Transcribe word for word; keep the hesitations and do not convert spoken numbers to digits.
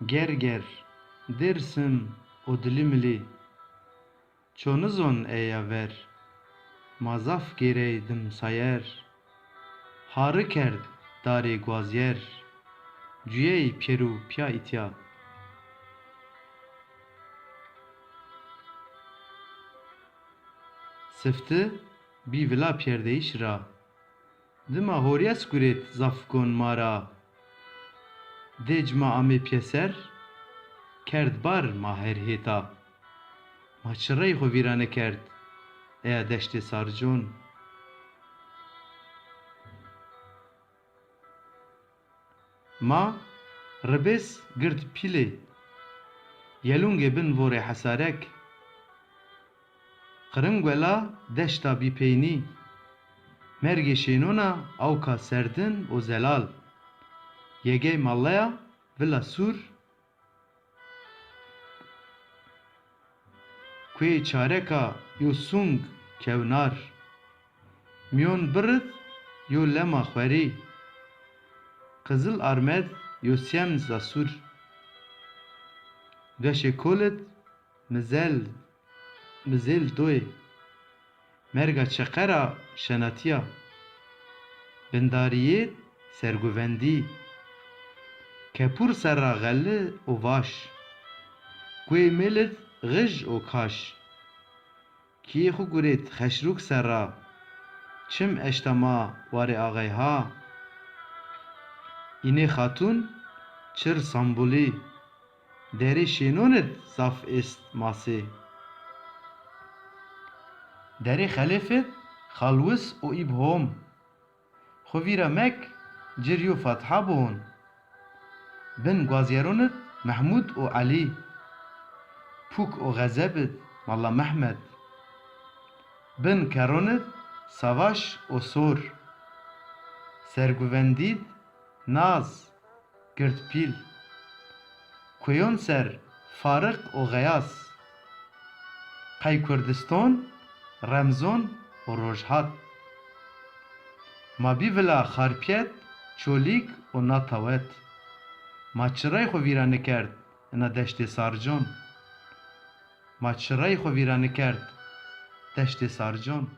Ger ger, Dêrsim û Dilîmilî, ço nizon eya ver. Ma zaf gêrey dim sayer, hari kerd darê guazyer, cuyey pêro pîya îtya. Sifti bî vila pêrdeyîş ra. Dima horîyes gurêt zafkon ma ra. Dêc ma amê pîyeser, kerd bar ma her hêta. Ma çirey xo vîrane kerd eya deştê Sarcon. Ma ribês gird pîlê, yelûngê bin vorê hesarek. Qiringuela deşta bîpeynî, mergê şênona awka serdin û zelal. Yegey maleya vila sûr, kuê çareka yo sung kewnar. Mîyon birid yo lema xwerî, qizil armed yo sîyemn zasûr. Deşê kolid mizel, mizêl doyê, merga çeqera şenatîya. Bindarîyêd serguvendî, kepûr serra xeli û vaş. Guê mêlid xij û kaş. Kîyê xwu gurêt xeşrûk serra, çim eşta ma warê axey ha. Înê xatûn çir sambulî, derê şênonid zaf êst masê. Derê xelêfid xalwis û îb hom. Xwu vîra mek, ci rî yo fatiha biwon. Bin guazyeronid Mehmûd û Elî, pûk û xezebid Mala Mehmed. Bin keronid savaş û sor, serguvendîd naz, girdpîl. Kueyon ser Fariq û Xeyas, qey Kurdiston, Remzon û Rojhat. Ma bî vila Xarpiyet, Çolîg û Natawet. Ma çirey xwu vîra nikerd ina deştê Sarcon. Ma çirey xwu vîra nikerd deştê Sarcon.